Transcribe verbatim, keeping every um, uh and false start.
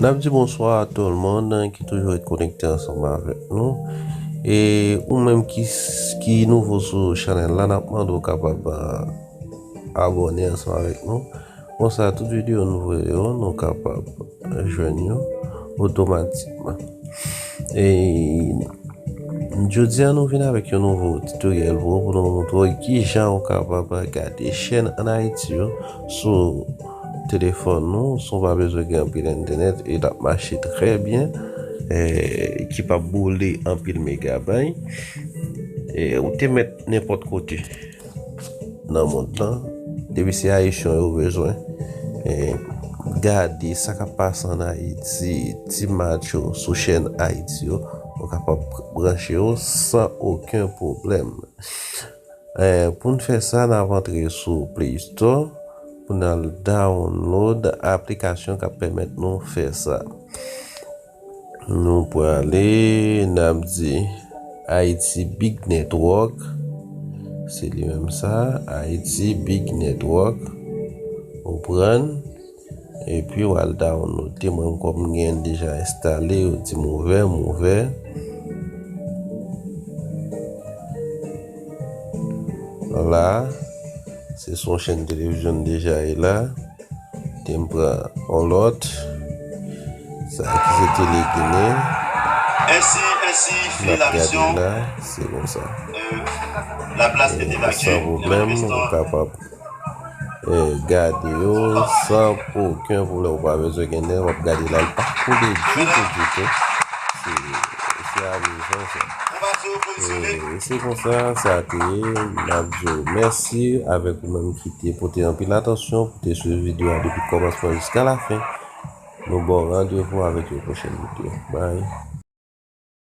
N ap di bonswa a tout moun ki toujou ret konekte ansanm avèk nou. E ou menm ki, ki nouvo sou chanèl la, n ap mande w kapab, ah, abòne ansanm avèk nou. Konsa, tout videyo nou voye yo, nou kapab jwenn yo otomatikman. E jodi a, nou vin avèk yon nouvo tutoriel pou, pou nou montre w kijan ou kapab gade chèn ann Ayiti yo sou telefòn ou, san w pa bezwen gen anpil entènèt, e l ap mache trè byen, eh, ki p ap boule anpil megabay. Eh, ou te mèt nenpòt kote nan mond lan, depi se Ayisyen yo bezwen, eh, gade sa k ap pase ann Ayiti, ti match yo sou chèn Ayiti yo, ou kapab branche yo san okenn pwoblèm. Eh, pou n fè sa, n ap antre sou Play Store pou n al download aplikasyon k ap pèmèt nou fè sa. Nou prale, n ap di Haiti Big Network. Se li menm sa, Haiti Big Network. Ou pran, epi w al download li. Mwen, kòm m gen l deja enstale, yo di m ouvè, m ouvè. La, se sou yon chèn televizyon deja ye la. Te m pran yon lòt. Sa ki se Tele Ginen. N ap gade la, se konsa. E san pwoblèm, ou kapab, eh, gade yo san okenn pwoblèm. Ou pa bezwen gen nèg, w ap gade la, li pa kole ditou, ditou. Se, se amizan, sa. E se konsa, sa te ye. N ap di w mèsi avèk ou menm ki te pote anpil atansyon, pou te swiv videyo a depi kòmansman jiska lafen. Nou ba w randevou avèk yon pwochèn videyo. Bye.